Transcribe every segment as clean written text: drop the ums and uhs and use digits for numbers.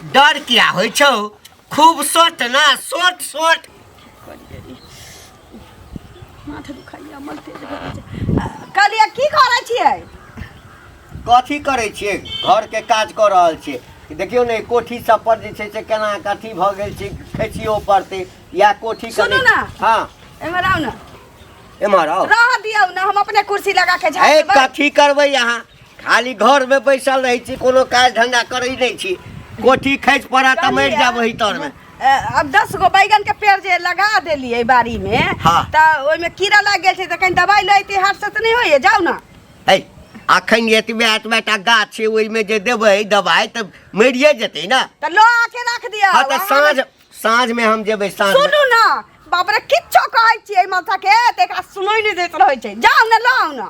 डर किया होइ छौ खूब सोट ना सोट सोट माथ दुखाइया मन तेज भऽ जाइ छै। कहलियै की करै छियै कथी करै छियै घरके काज कऽ रहल छियै देखियौ ने कोठी सब पर जे छै से केना कथी भऽ गेल छै खेचियो पड़तै या कोठी सुनू ने। हँ एम्हर आउ ने एम्हर आउ रह दियौ ने हम अपने कुर्सी लगा के झाड़ि ए देबै कथी करबै अहाँ खाली घरमे बैसल रहै छी कोनो काज धंधा करै नहि छी कोठी खसि पड़त तऽ मरि जायब ओहि तरमे अब 10 गो बैगन के पेड़ जे लगा देलियै बाड़ी में हाँ। तऽ ओहिमे कीड़ा लागि गेल छै तऽ कनि दवाइ लऽ अइती हाथ से तऽ नहि होइए जाउ ने है अखन एतबे एतबे टा गाछ छै ओहिमे जे देबै दवाइ तऽ मरिए जेतै ने तऽ लऽ आके रख दियौ हँ तऽ साँझ साँझमे हम जेबै साँझ सुनू ने बाप रे किछो कहै छियै माथा के तऽ एकरा सुनै नहि दैत रहै छै जाउ ने लऽ आउ ने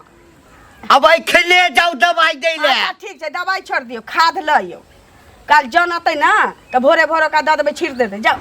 अब एखने जाउ दवाइ दै लए अच्छा ठीक छै दवाइ छोड़ि दियौ खाद लऽ अइयौ काल्हि जन अतै ने तऽ भोरे भोरे ओकरा दऽ देबै छीट देतै जाउ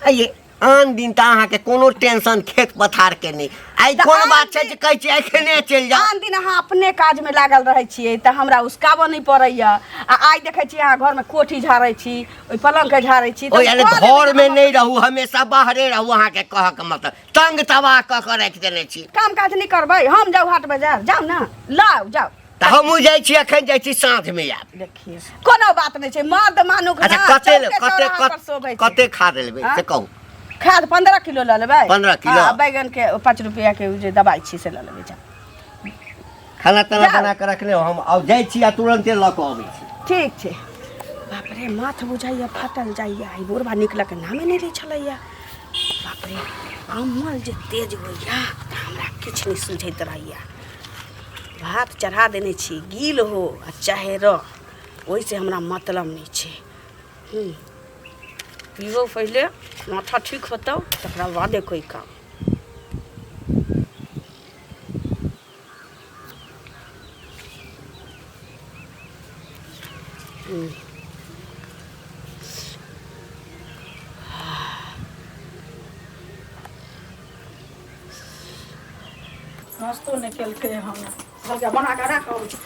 आइये आन दिन तऽ अहाँके कोनो टेंशन खेत पथारके नहि आइ तऽ कोन आन बात छै दिन- जे कहै छियै एखने चलि जाउ आन दिन अहाँ अपने काजमे लागल रहै छियै तऽ हमरा उसकाबऽ नहि पड़ैया आ आइ देखै छियै अहाँ घरमे कोठी झाड़ै छी ओहि पलङ्गके झाड़ै छी तऽ ओहि अरे कऽ लेबै घरमे हम नहि रहू हमेशा बाहरे रहू अहाँके कहऽके मतलब तंग तबाह कऽ कऽ राखि देने छी काम काज नहि करबै हम जाउ हाट बाजार जाउ ने लाउ जाउ तऽ हमहूँ जाइ छी एखन जाइ छी साँझमे आयब देखिए कोनो बात नहि छै मर्द मानुख अच्छा ना, कते चौके कते चौराहा पर शोभै छै। कते खाद लेबै आँ? से कहू खाद 15 किलो लऽ लेबै 15 किलो? आ बैगन के 5 रुपया के उ जे दबाइ छै से लऽ लेबै जाउ खाना ताना जाउ। बना कऽ रखने हो, हम आब जाइ छी आ तुरन्ते लऽ कऽ अबै छी ठीक छै बाप रे माथ बुझाइया फाटल जाइया ई बुढ़बा निकलके नामे नहि लै छलैया बाप रे अमल जे तेज होइया तऽ हमरा किछु नहि सुझैत रहैया भात चढ़ा देने छी गील हो आ चाहे रह ओहिसँ हमरा मतलब नहि छै पीबो पहिले माथा ठीक होतौ तकरा बादे कोइ काम नाश्तो नहि केलकै हन कहलकै बना कऽ राख अबै छी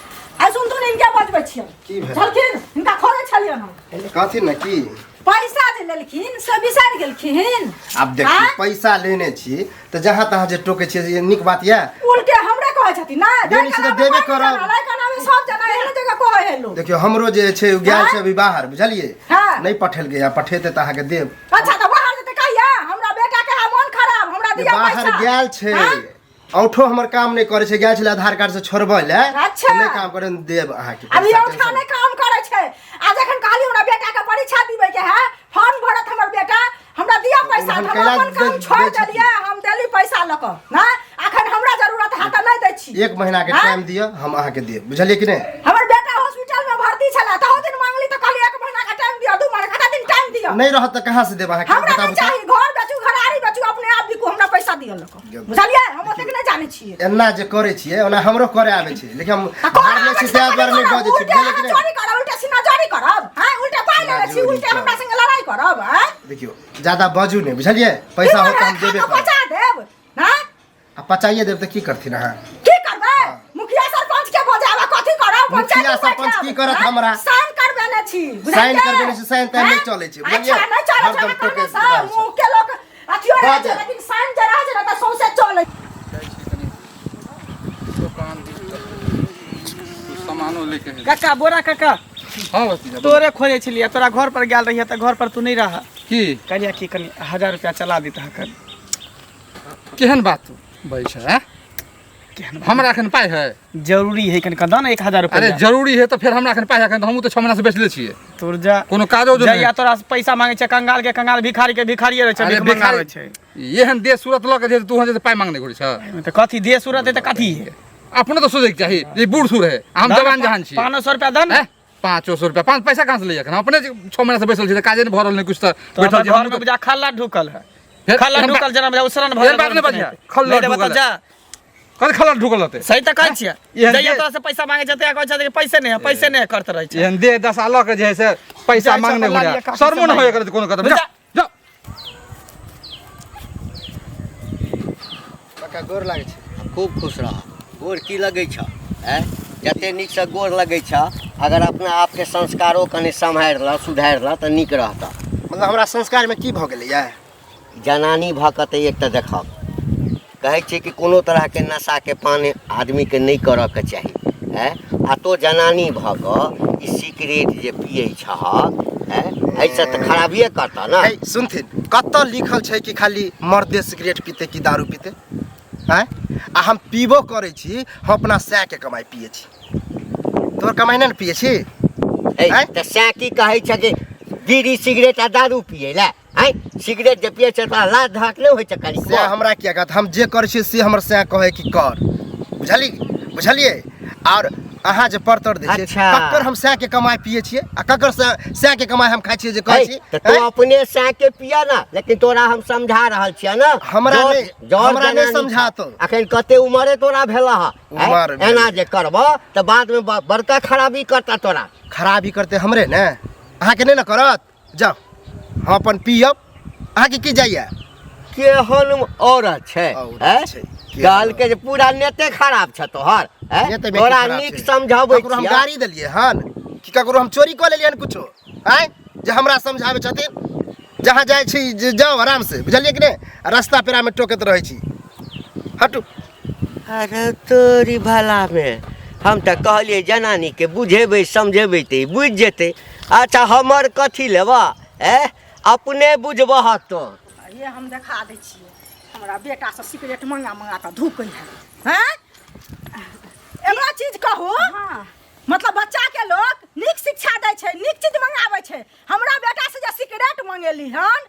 आइ सुनतु ने हिनका बजबै छियै की भेल? छलखिन हिनका खोजै छलियनि हम कथी ने की पैसा जे लेलखिन से बिसरि गेलखिन आब देखियौ आँय? पैसा लेने छी तऽ जहाँ तहाँ जे टोकै छियै से नीक बात यऽ उल्टे हमरे कहै छथिन ना देने छी तऽ देबे करब। सब जना एहन जगह कहै है लोग देखियौ हमरो जे छै ओ गेल आँय? छै अभी बाहर बुझलियै हाँ। नहि पठेलकै आ पठेतै तऽ अहाँके देब अच्छा तऽ बाहर जेतै कहिया हमरा बेटा के है मन खराब हमरा जे दिया बाहर पैसा गेल छै हाँ? औठो हमर काम नहि करै छै गेल छलै आधार कार्ड से छोड़बै लए अच्छा। नहि काम करे देब अहाँके अभी पैसा, औठा टेंशन नहि काम करै छै आ जखन कहली हमरा बेटा के परीक्षा दिबै के है फॉर्म भरत हमर बेटा हमरा दिया पैसा हम हम कैला अपन काम छोड़ दै छथिन। देलियै हम देली पैसा लऽ कऽ ना अखन हमरा जरूरत है तऽ नहि दै छी एक महीना के हाँ? टाइम दिअ हम अहाँके देब बुझलियै कि नहि हमर बेटा हॉस्पिटल में भर्ती छला तहु दिन मांगली तऽ कहली एक महीना के टाइम दिअ 2 महीना कते दिन टाइम दिअ नहि रहत तऽ कहाँ से देब अहाँके हमरा बताबू नहि तऽ चाही घर बेचू घरारी बेचू अपने आप बिकू हमरा पैसा दिअ लऽ कऽ बुझलियै हम ओतेक नहि जानै छियै एना जे करै छियै ओना हमरो करे आबै छै लेकिन हम तऽ कोना हारले आबै छी छै ताहि दुआरे नहि करब? बजै छी उल्टे बुझलियै कि अहाँ नहि चोरी करब उल्टे सीना चोरी करब हैं उल्टे पाइ लेने छी चोरी उल्टे करब। हमरा संगे लड़ाई करब हैं देखियौ ज्यादा बजू नहि बुझलियै पैसा होत तऽ हम देबे करब पचा देब हैं आ पचाइए देब तऽ की करथिन अहाँ की करबै मुखिया सरपंच के बजाबे कथी करब मुखिया पंचायत में सरपंच बैठायब, की करत हैं? हमरा? साइन करबेने छी बुझलियै? साइन करबेने छी, साइन ताइन नहि हैं? चलै छै, बुझलियै? अच्छा नहि चलै छै हरदम अहाँ टोकैत कहने से रहै छै। मुँह के लोक अथियो रहै छै बाजै। लेकिन साइन जे रहै छै ने तऽ सौंसे चलै जाइ छी कनि दोकान दिस तऽ कुछ सामानो लैके है काका बोरा काका हाँ भतीजा तोरे खोजे छलियै तोरा घर पर गेल रहियै तऽ घर पर तू नहि रह की कहलियै कि कनि 1000 रुपया चला दितह कनि केहन बात बजै छै आँय? केहन हमरा एखन पाइ है जरूरी है कनि दऽ ने 1000 अरे रुपया जरूरी है तऽ फेर हमरा एखन पाइ है एखन तऽ हमहूँ तऽ 6 महीना से बेचले छियै तोर जा कोनो काजो जो जहिया तोरा से पैसा मांगे छै कंगाल के कंगाल भिखारी के भिखारिये रहै छै अरे भीख भिखारी मंगाबै छै एहन देश सूरत लऽ के जे तू जे पाइ मांगने घुरै छ तऽ कथी देश सूरत है तऽ कथी है अपनो तऽ सोचैके चाही जे बूढ़ सूढ़ है आ हम जवान जहान छियै 500 रुपया दऽ ने हैं? 500 रुपया पाँच पैसा कहाँ से लैए एखन हम अपने 6 महीना से बैसल छी तऽ काजे नहि भऽ रहल नहि कुछ तऽ तो बैठल हमर छी घर हमहूँ में तऽ बुझा खल्ला ढुकल है फेर खल्ला एहन ढुकल जेना बुझा उसरन भऽ एहन बात नहि बजिहे खल्ला नहि देबऽ तऽ ढुकल जा कथी खल्ला ढुकल रहतै सही तऽ कहै छियै एहन जहिया जे- तोरा से पैसा मांगे छै तहिया कहै छै कि पैसे नहि है पैसे नहि है करते रहै छै एहन देह दशा लऽ के जे है से पैसा जाइ छै मांगने अपन घुरै लालिया काकी शर्मो से नहि होय मांगे। एकर कोनो कदम जा। जा जा काका गोर लागै छै खूब खुश रह गोर की लगै छ आँय जते नीकसँ गोर लगै छ अगर अपना आपके संस्कारो कनि सम्हारि लऽ सुधारि लऽ तऽ नीक रहतऽ मतलब हमरा संस्कारमे की भऽ गेलैए जनानी भऽ कऽ तऽ एक तऽ देखब कहै छै कि कोनो तरहके नशाके पान आदमीके नहि करऽके चाही आँय आ तो जनानी भऽ कऽ ई सिगरेट जे पियै छहक आँय एहिसँ तऽ खराबिए करतऽ ने है सुनथिन कतऽ लिखल छै कि खाली मर्दे सिगरेट पीते कि दारू पीते आँय आ हम पीबो करै छी हम अपना सएके कमाइ पियै छी तोहर कमाइ नहि ने पियै छी है आँय? तऽ सएह की कहै छै कि बीड़ी सिगरेट आ दारू पियै लए आँय सिगरेट जे पियै छै तोरा लाज धाक नहि होइ छै कनि सएह हमरा किया कहत हम जे करै छियै से हमर सएह कहै कि कर बुझली बुझलियै आओर अहाँ जे परतर दै छियै अच्छा। ककर हम सएह के कमाइ पियै छियै आ ककर सएह सएह के कमाइ हम खाइ छियै जे कहै है, छी तऽ तू हैं? अपने सएह के पिया ना लेकिन तोरा हम समझा रहल छियै ना हमरा नहि- हमरा नहि समझा तू। अखन कते उमरे तोरा भेल हँ उमर भेल। एना जे करबह तऽ बादमे बड़का खराबी करता तोरा खराबी करतै हमरे ने अहाँके नहि ने करत जाउ हम अपन पियब अहाँके की जाइए केहन औरत छै औरत हैं? छै, केहन कहलकै जे पूरा नेते खराब छै तोहर हैं? नेते बेटी तोरा खराब नीक छै। समझाबै ककरो हम छियऽ। गाड़ी देलियै हन कि ककरो हम चोरी कऽ लेलियै हन कुछो आँय जे हमरा समझाबै छथिन जहाँ जाइ छी जे जाउ आरामसँ बुझलियै कि नहि आ रास्ता पेरामे टोकैत रहै छी हटू अरे तोरी भलामे हम तऽ कहलियै जनानीके बुझेबै समझेबै तऽ ई बुझि जेतै अच्छा हमर कथी लेबह ए अपने बुझबह तो ये हम देखा दै छियै हमरा बेटासँ सिगरेट मंगा मंगा कऽ धूकै है हैं एगो चीज कहू मतलब बच्चा के लोग नीक शिक्षा दै छै नीक चीज मंगाबै छै हमरा बेटा से जे सिगरेट मंगेली हन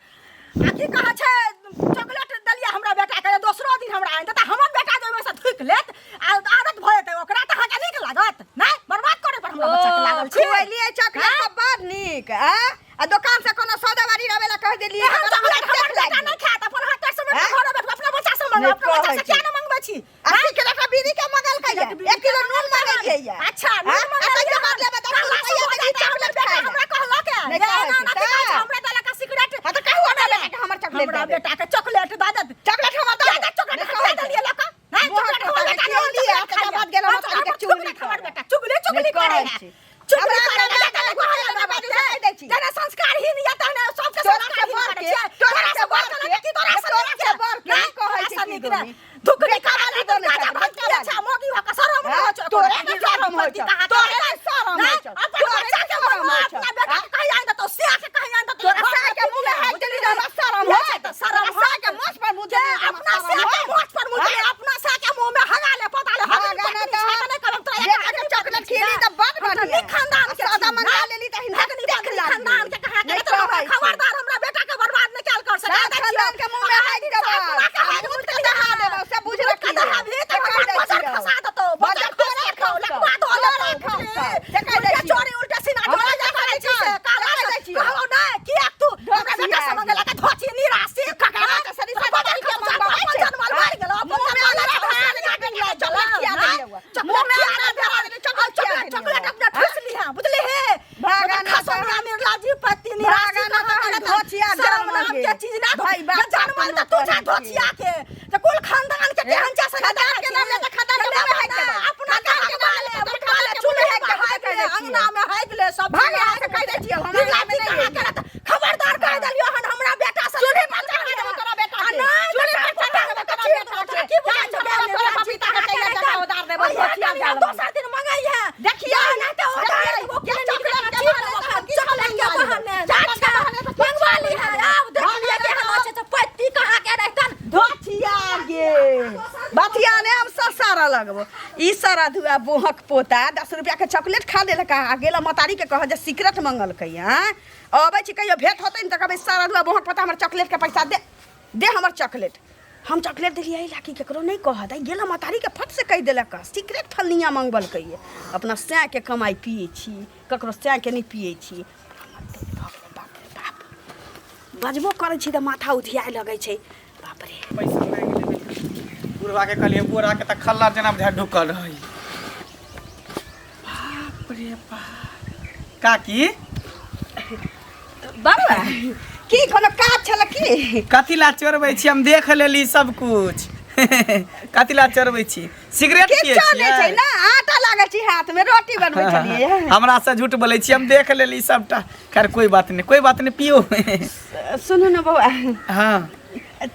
आ की कहै छै चॉकलेट देलियै हमरा बेटा के दोसरो दिन हमरा आनि देता हमर बेटा जे ओहिमे से थूकि लेत आ आदत भऽ जेतै ओकरा तऽ अहाँके नीक लागत नहि बर्बाद करे पर हमरा बच्चा के लागल छी खुएलियै चॉकलेट तऽ बड़ नीक आ आ दोकान से कोनो सौदाबारी रहे ला कह देलियै एहन तऽ हमरा चॉकलेट हमर देख बेटा लागि नहि खायत अपन हाथ से हैं? घर बैठू अपना बच्चा से मंगाउ नहि अपना बच्चा से कहै किया छी। नहि मंगबै छी आ सिगरेट आ बीड़ी के मंगलकै सिगरेट, बीड़ी एक किलो नून मंगेलियै या अच्छा हाँ? नून आ मंगेलियै तैके बाद लेबै 10 कहला से रुपैआ हो देली जाता हमर चॉकलेट बेटा खाइ हमरा कहलक है नहि जे कहै एना छी एना की कहै छै तऽ। हमरा देलक है सिगरेट हाँ तऽ कहू हमरा बेटा के हमर चॉकलेट हमरा दऽ दे। बेटा के चॉकलेट दऽ दे चॉकलेट हमर दऽ दे दे। चॉकलेट नहि हम कहै दे देलियै लऽ कऽ नहीं मुँह चॉकलेट हाथ हमर के बेटा खियौली नहीं आ तकर बाद गेल हम हमर के चुगली चुगली हमर करे। बेटा चुगली चुगली नहि करे कहै है छी। चुगली हमरा करे है बेटा के तने कहै कहै बात कहि दै छी। तने संस्कारहीन या तने सबके तोरा से संस्कारहीन बढ़ करै के, छियै तोरा तोरा से से बढ़ बढ़ के, के की तोरा से तोरा नीक से बढ़ के नहीं, नहि कहै तोरा छी से की नीक दोनी। नहि। धुकनी बेटा करा वाली ले दोनी गाजा छथि, भंग बेटा पियै वाली। छै मोगी भऽ कऽ शरम नहि हाँ? होइ छौ तोरे ने शरम होइ छौ, तोरे ने शरम होइ छौ, अपन तोरे बच्चा ने के शरम मरवा होइ छौ। अपना बेटा के कहि आनि देतौ सिया के कहि आनि देतौ तोरा साह के मुँह में हाथ देली जे हमरा शरम होइ होत। तऽ शरम तोरा साह के मोछ पर मुँह जे देली जे हमरा अपना शरम सिया के होत। मोछ पर मुँह देले अपना सिया के मुँह में हगा ले पता ले हगा हगा ना ना तऽ तऽ नहि करब तोरा बेटा के चॉकलेट खिएली तऽ बड़ हम तऽ बढ़िया। नीक खानदान के आ सौदा छी, मंगा ना? लेली तऽ हिनका भगनी देख भगनी लागली। खानदान के कहा के नहि तऽ हमरा कहै छी। खबरदार हमरा बेटा के बर्बाद नहि कैल कर सकै सात खानदान के मुँह में हाथ देबऽ, आ मुँह के दहा देबऽ, से बुझ रखी दहाबी तऽ से कहि दै बजर छियौ। खसा देतौ बजर तोरा खसतौ, लकवा दऽ तोरा लेतौ खसतौ, से कहि दै उल्टे छियौ। चोरी उल्टे सीना हमरा ढोले जे करै छी से कहै काला से से कहि दै छियौ। कहलौ नहि किएक तू हमरा बेटा से मंगेला के धोची निराशी ककरा के सरिसा बजर के खसा मंगवाबै अपन छै? जनमल मरि गेलौ अपन मुँह में जनमल अंगूठा धरा देलियै, देलियै, चॉकलेट खिया चॉकलेट देलियै हुआ। चॉकलेट मुँह में खिया अंगूठा देलियै, देलियै, चॉकलेट खिया चॉकलेट देलियै चॉकलेट हुआ। अपना ठूस लिहा बुझली हे भागा ना खसनिया तहन। निर्लाजी पति निराशी भागा ना कहाँ तहन करत? धोचिया शरम जाम नाम गे। के चीज ना भाई बाप जनमल तऽ तू जा धोचिया के तऽ कुल खानदान के केहन छै से खानदान के नाम ले तऽ खानदान के मुँह में हाइक देबै। अपना खानदान के नाम ले तऽ बुटवा ले खानदान के चूल्हे मुँह में पर हाइक हाइक देबै, ले कहि दै अंगना में हाइक ले सब भाग यहाँ से कहि दै छियौ, हमरा निर्लाजी अंगना में नहि कहाँ अइहे। करत? खबरदार कहि देलियौ हन हमरा बेटा से चूल्हे पर चढ़ा देबौ तोरा बेटा आ के। नहि चूल्हे तऽ पर चढ़ा देबौ तोरा बेटा के। की बुझाइ छौ तोरा तोरा पपीता के तैयार जगह उतार देबौ, धोचिया जाल में। दोसर दिन मंगाई है देखियै, नहीं तो उतार देखियै, देबो के चॉकलेट चॉकलेट के के बहाने बहाने तऽ किछु चॉकलेट के मंगा लेबै। बहाने चॉकलेट के बहाने तऽ किछु मंगवा ली है आब देखलियै केहन होइ छै तऽ पैती कहाँ के रहितन धोथिया गे बथिया ने हम ससारा लगबो ई सारा धुआ बोहक पोता 10 रुपया के चॉकलेट खा लेलक आ गेल मतारी के कह जे सिगरेट मंगलकै आँ अबै छी कहियो भेंट होतै ने तऽ कहबै सारा धुआ बोहक पोता हमर चॉकलेट के पैसा दे दे हमर चॉकलेट हम चॉकलेट देलियै एहि लागी केकरो नहि कहत आइ गेल मतारी के फट से कहि देलक सिगरेट फलनिया मंगबलकै अपना सएके कमाइ पियै छी ककरो सएके नहि पियै छी बाप रे बाप बजबो करै छी तऽ माथा उधियाए लगै छै बाप रे पैसा मांगि लेबै बुढ़वा के कहलियै बोरा के तऽ खल्ला जेना बुझाय ढुकल रहै बाप रे बाप काकी बाबा की कोनो काज छल की कथी ला चोरबै छी हम देख लेली सब कुछ कथी ला चोरबै छी सिगरेट पियै किछो नहि छै छियै ना आटा लागल छी हाथ में रोटी बनबै छलियै हमरा से झूठ बोलै छी हम देख लेली सबटा खैर कोई बात नहीं कोई बात नहीं पियो सुनू ने बौआ हाँ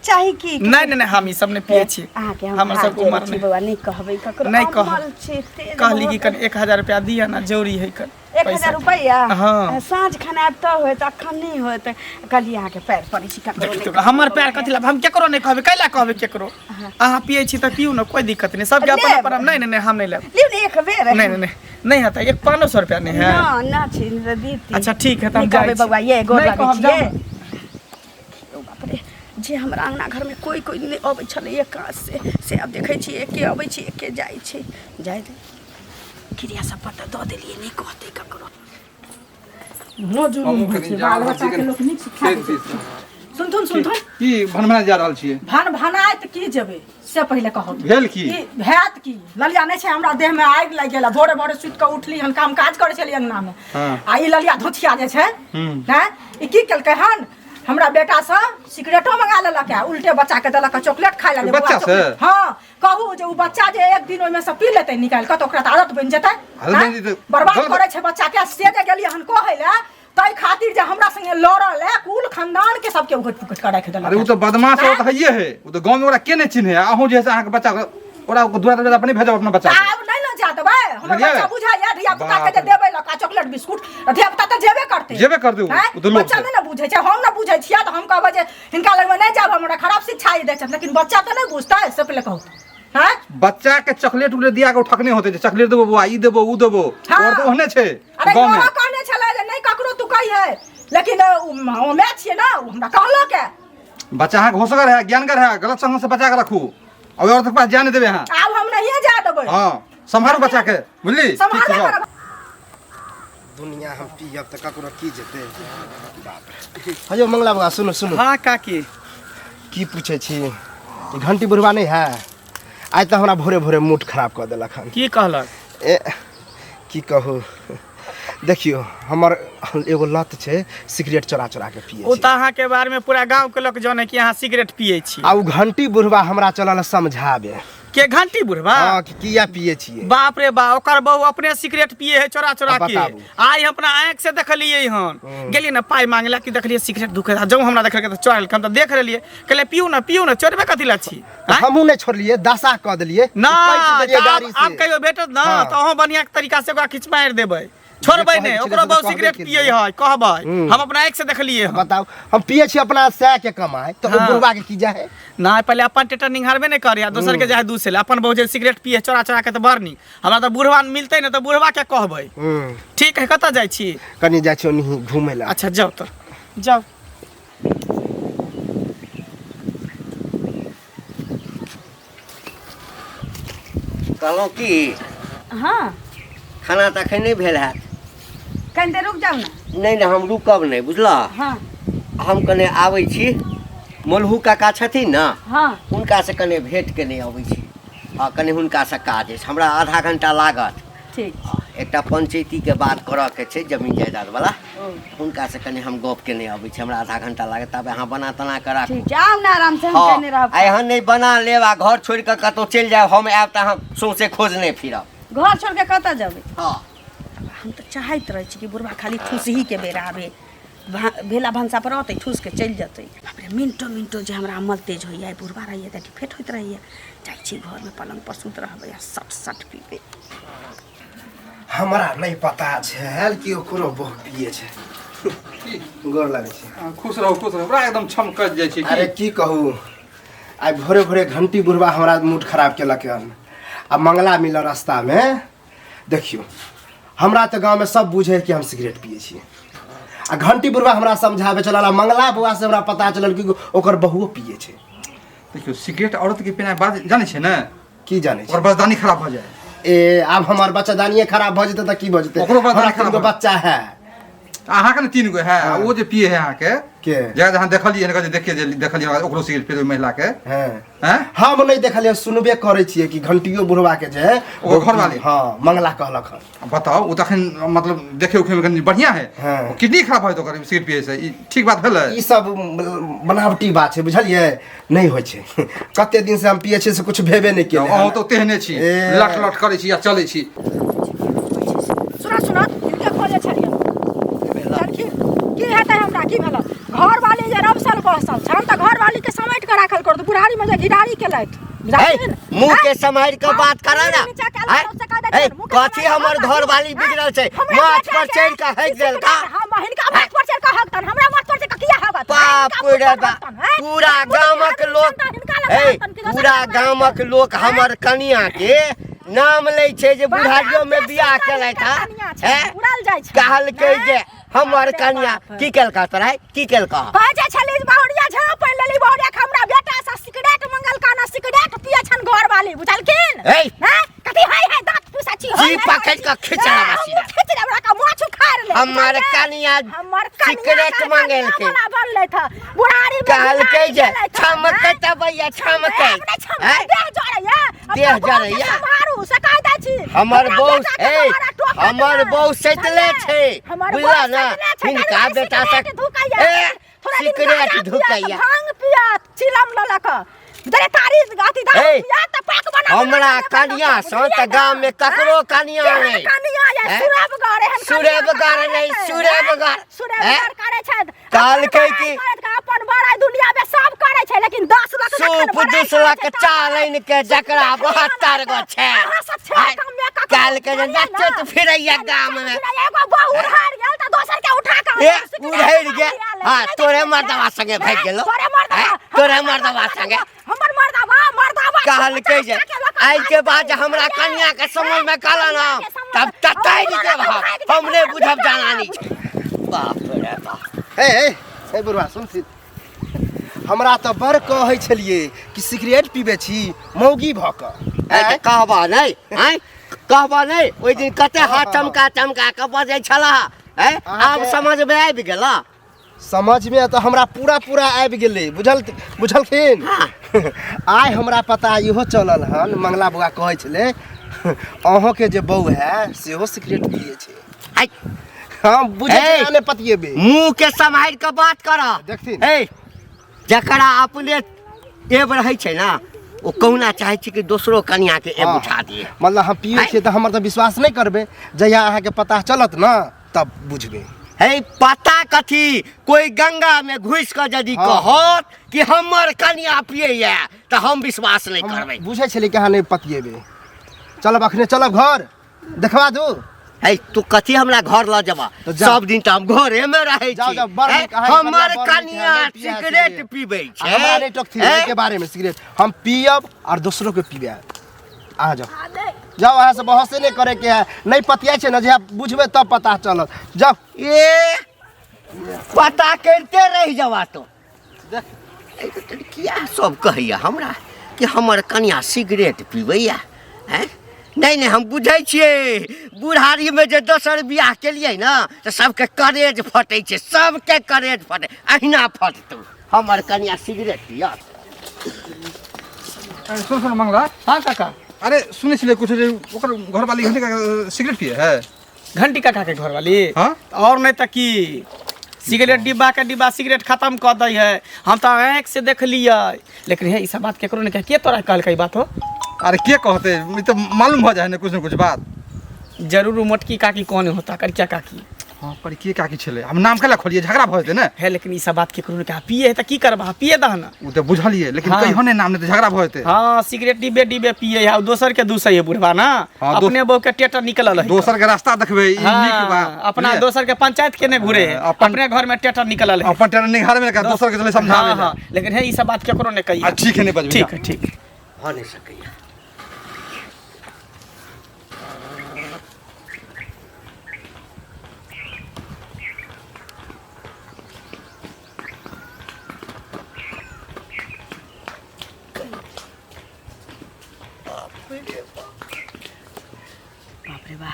चाही की नहीं नहीं नहीं हम ई सब नहीं पियै छी अहाँके हम हमर हाथ सबके जोड़ै उमर छी नहि बौआ नहि कहबै ककरो नहि कहब। अमल छै तेज कहली कि बहुत। कनि 1000 रुपया दिअ ना जरूरी है कन 1000 रुपैआ हाँ। साँझ खाना आयब तऽ होयत अखन नहि होयत कहलियै अहाँके पैर पड़ै छी ककरो देखियौ नहि हमर पैर कथी ला हम केकरो नहि कहबै कैला कहबै केकरो अहाँ पियै छी तऽ पियू ने कोई दिक्कत नहि सबके अपन लेब। अपन नहीं नहीं नहीं हम नहीं लेब लियौ ने एक बेर नहीं नहीं नहीं नहीं हेतै एक 500 रुपया नहीं है ना ना छी ने दीदी अच्छा ठीक है तऽ हम नहि जाइ कहबै छी। बौआ ये गोर नहि लागै कहब, छियै जाउ ने। ओ बाप रे जे हमरा अङ्गना घरमे कोइ कोइ नहि अबै छलैए काज से से आब देखै छियै एके अबै छै एके जाइ छै जाइ दे क्रिया सब पता दऽ देलियै नहि कहतै ककरो जुलुम हमहूँ होइ कनि छै जा बाल रहल बच्चा छी के कनि लोक नीक शिक्षा खेत दै छै। दिस। सुनथुन सुनथुन की भनभना जा रहल छियै भन भनाइत की जेबै से पहिले कहू भेल की? हैत की ललिया नहि छै हमरा देह में आगि लागि गेल भोरे भोरे सुति कऽ उठली हन काम काज करै छलियै अंगना में हाँ। आ ई ललिया धोथिया जे छै हम्म। हैं ई की केलकै हन हमरा बेटा से सिगरेटो मंगा लेलक है उल्टे बच्चा के देलक है चॉकलेट खाय लए बच्चा से? हाँ कहू जे उ बच्चा जे एक दिन ओहिमे से पी लेतै निकालि कऽ तऽ ओकरा तऽ आदत बनि जेतै आदत बनि जेतै। बर्बाद गलत- करै छै बच्चा के से जे गेलियै हन कहै लए ताहि खातिर जे हमरा संगे लड़ल है कुल खानदान के सबके उघटि पुघटि कऽ राखि देलक अरे ओ तऽ बदमाश ओ तऽ हइए है ओ तऽ गाँव में ओकरा के नहि चिन्हे अहूँ जे है से अहाँके बच्चा के ओकरा दुआरा दरवाजा पर नहि भेजब अपना बच्चा के आब नहि ने जा देबै हमर बुझलियै? बच्चा बुझाइया धिया पुता के जे बाप रे। देबै लका चॉकलेट बिस्कुट धिया पुता तऽ जेबे करतै जेबे करतै उ, हैं? उ तऽ लोभ बच्चा छै। नहि ने बुझै छै हम ने बुझै छियै तऽ हम कहबै जे हिनका लगमे नहि जायब हमरा खराब शिक्षा ई दै छथि लेकिन बच्चा तऽ नहि बुझतै से पहिले कहू हैं बच्चा के चॉकलेट उकलेट दिया के ओ ठकने होते जे चॉकलेट देबो बौआ ई देबो उ देबो हाँ। और तऽ ओहने छै अरे गाँव में इहो कहने छलै जे नहि ककरो तू कहिहे लेकिन उ हमे छियै ने उ हमरा कहलक है बच्चा अहाँके होशगर है ज्ञानगर है गलत संग से बचा के रखू और औरत के पास जाने देबै अहाँ आब हम नहिए जा देबै हाँ सम्हारू बच्चा के बुझली ठीक छै सम्हारबे जाउ। करब दुनिया हम पीयब तऽ ककरो की जेतै बाप रे हयौ मंगला बाबा सुनू सुनू हाँ काकी की पूछै छी ई घंटी बुढ़वा नहि है आइ तऽ हमरा भोरे भोरे मूड खराब कऽ देलक हन की कहलक ए की कहू देखियौ हमर एगो लत छै सिगरेट चोरा चोरा के पिए ओ तऽ अहाँके बारे में पूरा गांव के लोग जाने कि अहाँ सिगरेट पिए छी आ उ घंटी बुढ़वा हमरा चलल समझाबे के घंटी बुढ़वा हाँ कि किया पिए छियै बाप रे बा ओकर बहू अपने सिगरेट पिए है चोरा चोरा अब के बताबू। आइ हम अपना आँख से देखलियै हन गेलियै ने पाइ मांगे ला कि देखलियै सिगरेट धुकै जौ हमरा देखलकै तऽ चोरेलकै हम तऽ देख लेलियै कहलियै पियू ने पियू ने चोरबे कथी ला छी तऽ हमहूँ नहि छोड़लियै दशा कऽ देलियै ना काटि देलियै तऽ गाड़ी आब आब से कहियो भेटत ना हाँ। तऽ अहूँ बढ़िआँ तरीका से ओकरा खींच मारि देबै छोड़बै जे नहि कहै ओकरो छलै से बहु तऽ सिगरेट कहबे पियै केलियै। है कहबै हम्म। हम अपना आँखि से देखलियै हन बताउ हम पिए छी अपना सए के कमाइ तऽ ओ हाँ। बुढ़वा के की जाए ना पहिले अपन टेटर निहारबे नहि करे आ दोसर के जाए दूसरे ला अपन बहु जे सिगरेट पिए चोरा चोरा के तऽ बड़ नीक हमरा तऽ बुढ़वा मिलतै ने तऽ बुढ़वा के कहबै हम्म ठीक है कतऽ जाइ छी कनि जाइ छी ओनही घूमै लए अच्छा जाउ तऽ जाउ कहलहुँ की हाँ खाना तऽ एखन नहि भेल हैत कनि देर रुक जाउ ने नहि नहि हम रुकब नहि बुझलह हाँ हम कने आबै छी मोलहू काका छथिन ने हाँ हुनकासँ कने भेँट केने अबै छी आ कने हुनकासँ काज अछि हमरा आधा घंटा लागत ठीक एकटा पंचैतीके बात करऽके छै जमीन जायदादवला हुनकासँ कनि हम गप केने अबै छी हमरा आधा घंटा लागत ताबे अहाँ बना तना कऽ राखू ठीक छै आउ ने आराम से हम हँ केने रहब आ एहन नहि बना लेब आ घर छोड़ि कऽ कतहु चलि जायब हम आयब तऽ अहाँ सौंसे खोजने फिरब घर छोड़ के कतऽ जेबै हँ हम तऽ चाहैत रहै छी कि बुढ़बा खाली ठूसहीके बेर आबे भेला भनसा पर रहतै ठूस के चलि जेतै बाप रे मिनटो मिनटो जे हमरा अमल तेज होइए बुढ़बा रहैए तऽ डिफेट होइत रहैए जाइ छी घरमे पलङ्ग पर सुति रहबै आ सट सट पीबै हमरा नहि पता छल कि ओकरो बहु पिए छै गोर लागै छै हाँ, खुश रहू खुश रहू बड़ा एकदम छमकत जाइ छै अरे की कहू आइ भोरे भोरे घंटी बुढ़बा हमरा मूड खराब केलक हन आ मंगला मिलल रास्तामे देखियौ हमरा तऽ गाँवमे सब बुझै कि हम सिगरेट पिए छी आ घंटी बुढ़बा हमरा समझाबै चलल आ मंगला बौआ से हमरा पता चलल कि ओकर बहुओ पिए छै देखियौ सिगरेट औरत के पीना बात जानै छै ने की जानै छै ओकर बचदानी खराब भऽ जाए ए आब हमर बच्चादानिए खराब भऽ जेतै तऽ की भऽ जेतै ओकरो बच्चादानी हमरा तीन गो खराब बच्चा है अहाँके ने तीन गो है आ ओ जे पिए है अहाँके के जगह जहाँ देखलियै हन देखिए जे देखलियै हन ओकरो सिगरेट पियैत ओहि महिला के हँ हैं हम नहि देखलियै, सुनबे करै छियै कि घंटियो बुढ़वा के जे है ओकर घरवाली? हँ, मंगला कहलक हन। बताओ, ओ तखन मतलब देखे उखे में कनि बढ़िया है। हाँ। किडनी खराब होयत ओकर सिगरेट पियै से, ई ठीक बात भेलै? ई सब बनावटी बात छै, बुझलियै? नहि होइ छै। कते दिन से हम पियै छियै से कुछ भेबे नहि केलै। अहूँ तऽ तेहने छी। ए। लट लट करै छी आ चलै छी। सुना सुना, हिनके खोजे छलियै, बुझलखिन? की हेतै हमरा? की भेल? घरवाली जे रमसल बहसल छन तऽ घरवाली के समेट के राखल कर, बुढ़ारी में जे घिढारी केलथि, ए, मुंह के सम्हारि के बात कर ना। ए, ए, कथी हमर घरवाली बिगड़ल छै? माथ पर चढ़ि के हगि देलका। हिनका माथ पर चढ़ि के हगतन, हमरा माथ पर चढ़ि के किया हगत? बाप रे बाप, पूरा गामक लोक, ए, पूरा गामक लोक हमर कनिया के नाम लै छै जे बुढ़ारियो में बियाह केलथि हँ। उड़ल जाइ छै। कहलकै जे हमर कनिया की केलका तोरा? की केलका? कहै जे छली बहुरिया झाँप पानि लेली बहुरिया के, हमरा बेटा से सिगरेट मंगलका ना, सिगरेट पिए छन घरवाली, बुझलखिन? ए! हैं, कथी है है दांत पीसा छी? जी पकड़ के खींच लेबा सीधा। खींच लेबा का माछ उखाड़ ले। हमर कनिया हमर कनिया सिगरेट का मंगेलकै। वाला बनलै था बुढ़ारी में। कहलकै जे घिढारी केलथि। छमकैत अबैया, छमकैत। नहि छमकै, हैं? देह जरैया। देह जरैया। मारू से कह दै छी। हमर हमरा बहू बेटा के ए दोबारा टोकत हमर नहि। बहू सैतले छै, हमर बुझला बहू ना? सैतले छै, हिनका ताहि दुआरे बेटा से सिगरेट धुकैया। ए, थोड़ा दिन सिगरेट गाँजा पियत, धुकैया। भांग पियत, चिलम लऽ लऽ कऽ। जरे तारी अथी दारू ए, पियत तऽ पाक बना हमरा कनिया सँ तऽ गाम में ककरो कनिया नहि। कनिया ये हैं? सुरेबगर एहन सुरेबगर नहि, सुरेबगर। सुरेबगर करै छथि। कहलकै अपन कि- बड़ाइ करैत, अपन बड़ाइ दुनिया में सब करै छै, लेकिन 10 लाख सूप दुसलक चालनि के जकरा 72 गो छै। अहाँ सब छै आइ, कमे ककरो, कहलकै जे बुझलियै ना? नचैत फिरैया गाम में। एगो बहू उधार गेल तऽ दोसर के उठा कऽ ए, सिगरेट उधैड़ गेल। पिया लै हाँ, छै। तोरे मर्दवा संगे भागि गेलौ। तोरे मर्दवा, हैं? तोरे मर्दवा संगे। हमर मर्दवा मर्दवा कहलकै जे आइ के बाद जे हमरा कनिया के समझ में कहला ना, तब ततैर देब हम। हम नहि बुझब जनानी छै। बाप रे बाप। हे हे हे बुढ़वा, सुन सी, हमरा तऽ बड़ कहै छलियै कि सिगरेट पीबै छी मौगी भऽ कऽ। ए, तऽ कहबा नहि? आँय, कहबा नहि? ओहि दिन कते हाथ चमका चमका कऽ बजै छलाह। आँय, आब अहाँके- समझ में आबि गेला? समझमे तऽ हमरा पूरा पूरा आबि गेलै, बुझल बुझलखिन? हाँ। आइ हमरा पता इहो चलल हन, मंगला बौआ कहै छलै अहूँके जे बहू है सेहो सिगरेट पियै छै। आइ, हम बुझै ए! छियै, नहि पतियेबै। मुँह के सम्हारि कऽ बात कर। देखथिन। ए, जकरा अपने एब रहै छै ना, ओ कहुना चाहै छै कि दोसरो कनिया के एब हाँ। उठा दिए। मतलब हम पियै छियै तऽ हमर तऽ विश्वास नहि करबै, जहिया अहाँके पता चलत ने तब बुझबै। हे, पता कथी? कोई गंगा में घुसि कऽ यदि हाँ। कहत कि हमर कनिया पियैया तऽ हम विश्वास नहि हम करबै। बुझै छलियै कि अहाँ नहि पतियेबै। चलब, अखने चलब घर, देखबा दू। हे, तू कथी हमरा घर लऽ जेबा? तऽ जाउ। सब दिन तऽ हम घरे में रहै जाउ, छी। जाउ, बड़ हे, नीक, अहाँके हमर कनिया बड़ नीक है, कनिया नहि पियै है सिगरेट सिगरेट। पीबै आ हमरा छै। नहि टोकथिन हे? एहिके बारेमे। सिगरेट हम पियब आओर दोसरोके पिबायब। अहाँ जाउ जाउ, अहाँ से बहसे नहि करैके है। नहि पतियाइ छै ने, जहिया बुझबै तब पता चलत। जाउ। ए, पता करिते रहि जबा तो। किया सब कहैया हमरा कि हमर कनिया सिगरेट पीबैया? हैं? नहि नहि, हम बुझै छियै, बुढ़ारीमे जे दोसर बियाह केलियै ने तऽ सबके करेज फटै छै, सबके करेज फटै, अहिना फटतौ। हमर कनिया सिगरेट पियत? अरे सुन सुन मंगला। हाँ काका। अरे सुनै छलियै कुछ जे ओकर घरवाली घंटी काका सिगरेट पिए है। घंटी काका के घरवाली? हाँ। और नहीं तऽ की, सिगरेट डिब्बा के डिब्बा सिगरेट खत्म कऽ दै है। हम तऽ आँखि से देख लियै। लेकिन हे, ई सब बात केकरो नहि कह। के तोरा कहलकै ई बात हो? अरे के कहते, ई तऽ मालूम भऽ जाइ है ने कुछ ने कुछ बात। जरूर उ मोटकी काकी कौन होता, करिया काकी। हाँ, पर के काकी छलै, हम नाम केला खोलिए, झगड़ा भऽ जेतै ने। है, लेकिन ई सब बात केकरो नहि कह। पिए है तऽ की करबा, पिए दह ना। ओ तऽ बुझलियै, लेकिन हाँ। कहियो नहि नाम, नहि तऽ झगड़ा भऽ जेतै। हाँ, सिगरेट डिब्बे डिब्बे पिए है, दोसर के दूसै है बुढ़वा ना। हाँ, अपने बहू के टेटर निकलल है। दोसर के रास्ता देखबै ई हाँ, नीक बात। अपना बुझलियै? दोसर के पंचायत के नहीं घुरे है। हाँ, अपन- अपने घर में टेटर निकलल है। अपन टेर निहार में दोसर के चले समझाबै हाँ, लए। हाँ, लेकिन है, ई सब बात केकरो नहीं कही। आ ठीक है, नहि बजबै। ठीक है, ठीक। भऽ नहि सकैया। बाप रे बा,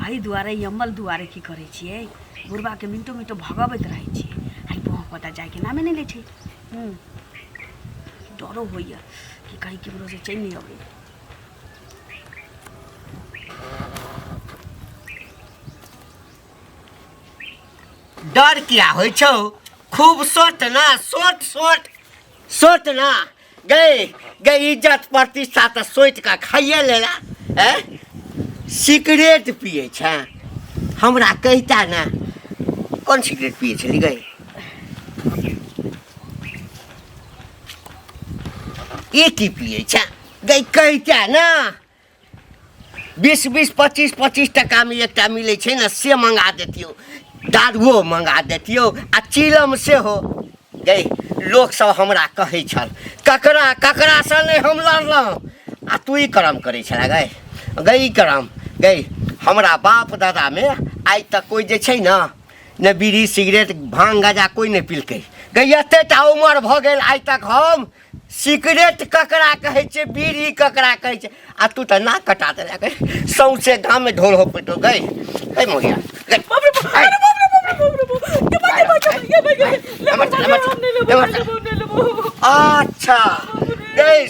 एहि दुआरे ई अम्मल दुआरे की करै छियै, बुढ़बाके मिनटो मिनटो भगबैत रहै छियै। आइ बम पोता जाइके नामे नहि लै छै। हूँ, डरो होइए कि कहीं केम्हरोसँ चलि नहि अबै। डर किया होइ छौ? खूब सोट ना, सोट सोट सोट ना। गई गई, इज्जत प्रतिष्ठा तऽ सोचि कऽ खाइए लेला। हैं, सिगरेट पियै छै? हमरा कहिता ने, कोन सिगरेट पियै छली गई? ई की पियै छै गई? कहिता ने। 20 20 25 25 टकामे एकटा मिलै छै ने, से मंगा देतियौ। दारुओ मंगा देतियौ आ चिलम सेहो। गई, लोकसभ हमरा कहै छल, ककरा ककरासँ नहि हम लड़लहुँ, आ तू ई करम करै छला गई। गई, ई करम गई, हमरा बाप दादामे आइ तक कोइ जे छै ने, ने बीड़ी सिगरेट भांग गाजा कोइ नहि पिलकै। गई, एतेक टा उमर भऽ गेल, आइ तक हम सिगरेट ककरा कहै छै, बीड़ी ककरा कहै छै, आ तू तऽ नाक कटा देलक। सौंसे गाममे ढोल हो पिटो। गई गई मोगिया गई। अच्छा गई,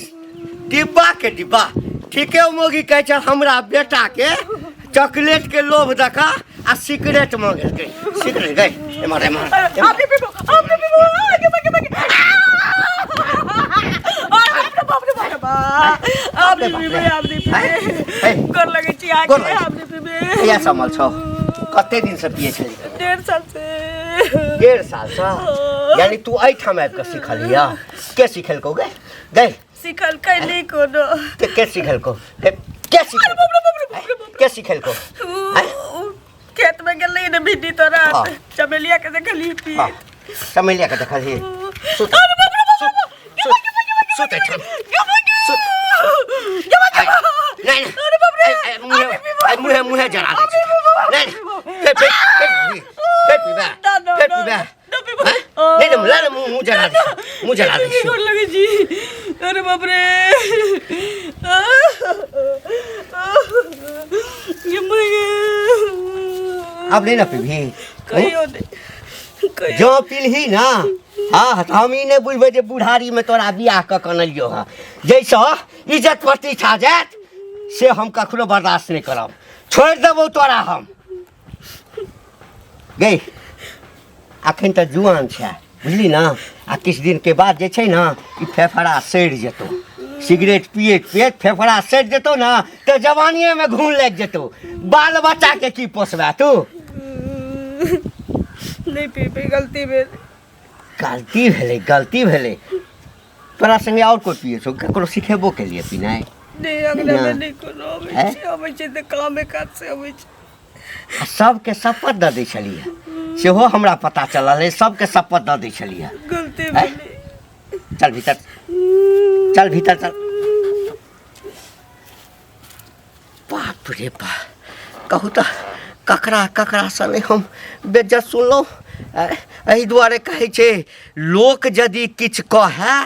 डिब्बा के डिब्बा ठीके मोगी कहै छै, हमरा बेटा के चॉकलेट के लोभ देखा आ सिगरेट मांगलकै। सिगरेट गई, एम्हर एम्हर। गोर लगै छी अहाँके, हम नहि पीबै। कहिया समल छौ? कते दिन से पिए छली? 1.5 साल से। 1.5 साल से? यानी तू एहिठाम आबि कऽ सिखलिय? के सिखेलकौ गे? गई, सिखलकै नहि कोनो। के सिखेलकौ? के सिखेलकौ? के सिखेलकौ? खेत में गेलै ने भिंडी तोरा, चमेलिया के देखली पी। चमेलिया के देखली। सुत सुत एठाम सुत। नहीं नहीं, मुहे मुहे जरा दे। नहीं, फेर फेर फेर पीबा, फेर पीबा। नहीं नहीं, ला मुँह मुँह जरा दे, मुँह जरा दे। गोर लगे जी। अरे बाप रे, ये मर। अब नहीं ना पीबी? कहियो नहीं। जो पीलही ना, हाँ, तऽ हम ई नहि बुझबै जे बुढ़ारीमे तोरा बियाह कऽ कऽ अनलियौ हँ। जाहिसँ इज्जत प्रतिष्ठा जायत, से हम कखनो बर्दाश्त नहि करब। छोड़ि देबौ तोरा हम। गई, अखन तऽ जुआन छै, बुझली ने? आ किछु दिनके बाद जे छै ने, ई फेफड़ा सड़ि जेतौ। सिगरेट पियैत पियैत फेफड़ा सड़ि जेतौ ने, तऽ जवानिएमे घून लागि जेतौ। बाल बच्चाके की पोसबे तू? नहि पीबै, गलती भेल। गलती भेलै, गलती भेलै। तोरा संगे आओर कोइ पियै छौ? ककरो सिखेबो केलियै पिनाइ? नहि, अङ्गनामे नहि कोनो अबै छै। अबै छै तऽ कामे काज से अबै छै। आ सबके शपथ दऽ दै छलियै, सेहो हमरा पता चलल है। सबके शपथ दऽ दै छलियै। गलती भेलै। चल भीतर चल, भीतर चल। बाप रे बाप, कहू तऽ ककरा ककरासँ नहि हम बेज्जत सुनलहुँ। एहि दुआरे कहै छै, लोक यदि किछु कहए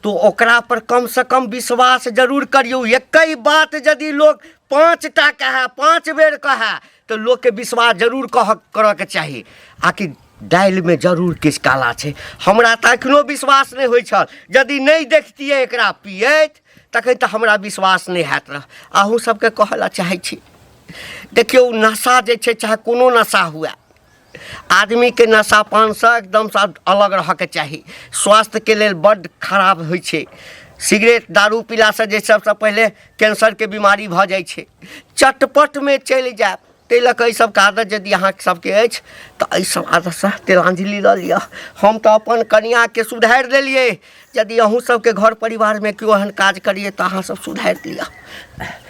तो ओकरा पर कमसँ कम विश्वास जरूर करियौ। एकहि बात यदि लोक 5टा कहए, 5 बेर कहए, तऽ लोकके विश्वास जरूर कह करऽके चाही। आकि दालिमे जरूर किछु काला छै। हमरा तऽ एखनो विश्वास नहि होइ छल। यदि नहि देखतियै एकरा पियैत, तखन तऽ हमरा विश्वास नहि हैत रह। अहूँ सबके कहऽ लए चाहै छी, देखियौ, नशा जे छै, चाहे कोनो नशा हुए, आदमीके नशा पानसँ एकदमसँ अलग रहऽके चाही। स्वास्थ्यके लेल बड्ड खराब होइ छै। सिगरेट दारू पीलासँ जे सबसँ पहिले कैंसरके बीमारी भऽ जाइ छै, चटपटमे चलि जायब। ताहि लऽ कऽ एहि सबके आदत यदि अहाँ सबके अछि, तऽ एहि सब आदतसँ तिलाञ्जलि लऽ लिअ। हम तऽ अपन कनिआँके सुधारि देलियै। यदि अहूँ सबके घर परिवारमे केओ एहन काज करियै, तऽ अहाँ सब सुधारि लिअ।